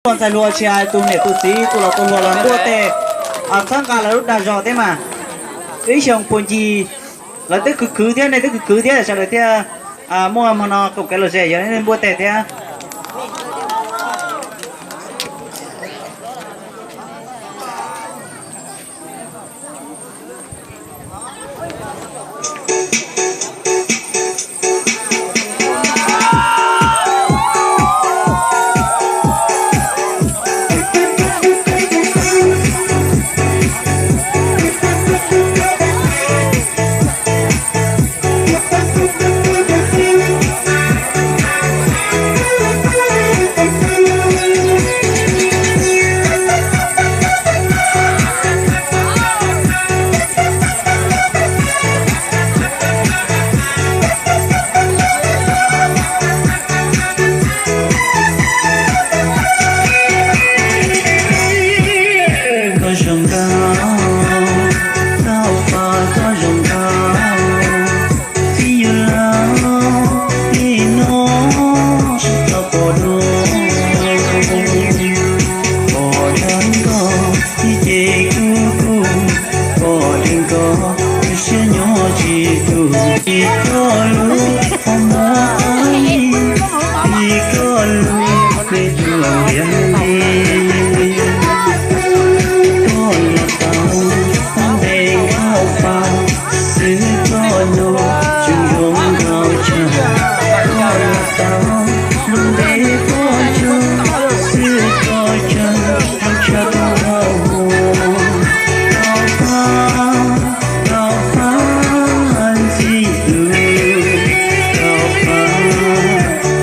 Ntxhais hluas tsis hais tus niam tus txiv tus laus tus hluas los npuaj teg, txhawb nqa lawv lub dag zog thiab mas. Ib xyoos puag ncig lawv twb khwv khwv thiab, nej twb khwv khwv thiab, sawv daws thiaj muaj hmo no koom kev lom zem yog nej npuaj teg thiab. Koj zoo nkauj, tau pom koj zoo nkauj, txiv yuav laus li no tsis tau pom dua. Pom dheev koj ib ce kub kub, pom dheev koj siab nyob tsis tu, tsis koj lub qhov muag, tsis koj lub me tus liam li. Koj los tau ntev nkauj pab, xwb koj nus tseem zoo nkauj tshaj. Koj los tau ntev nkauj tshaj, xwb koj tseem zoo tshaj koj nkauj mus. Tau pab, tau pab ntxim hlub, tau pab,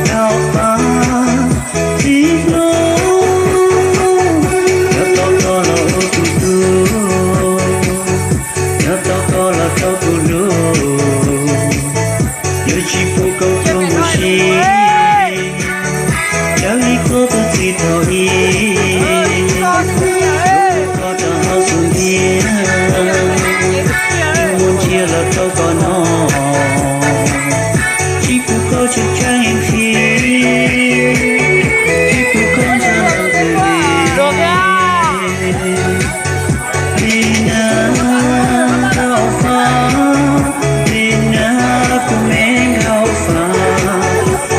tau pab ntxim hlub. Nyob tau koj los ua kuv tug, nyob tau koj los rau kuv hlub. Yuav tsis pub koj tuag mus si, raws li koj tus txiv thaum ub. Yuav pub koj rov hauv xub ntiag, yuav mus nrhiav los rau koj noj. Tsis pub koj tshee tshee ib ntsis, tsis pub koj ntshai leej twg li. Li na nkauj fab, li na kuv me nkauj fab,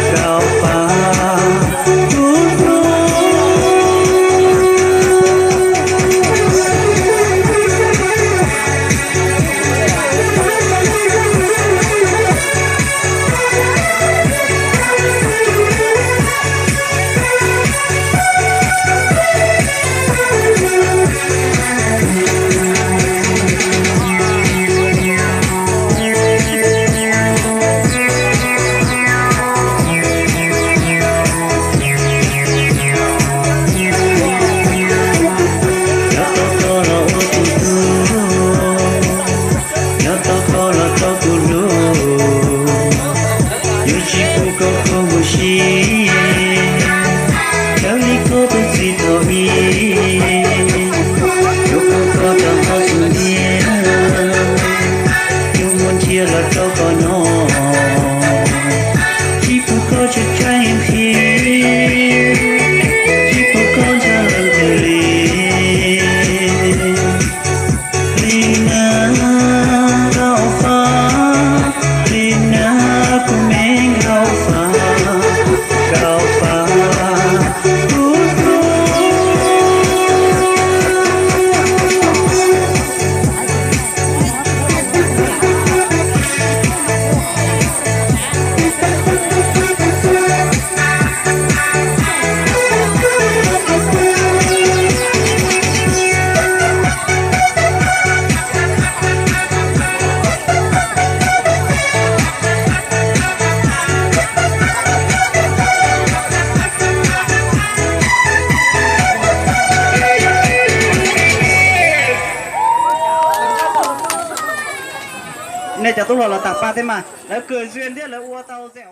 nkauj fab kuv hlub. Nyob tau koj los ua kuv tug, nyob tau koj los rau kuv hlub. Yuav tsis pub koj tuag mus si, raws li koj tus txiv thaum ub. Yuav pub koj rov hauv xub ntiag, yuav mus nrhiav los rau koj noj. Tsis pub koj tshee tshee ib ntsis, tsis pub koj ntshai leej twg li. Li na nkauj fab, li na kuv me nkauj fab, nkauj fab kuv hlub. Nej cov tub hluas los tas paj thiab mas lawv kawg zia thiab lawv ua tau ze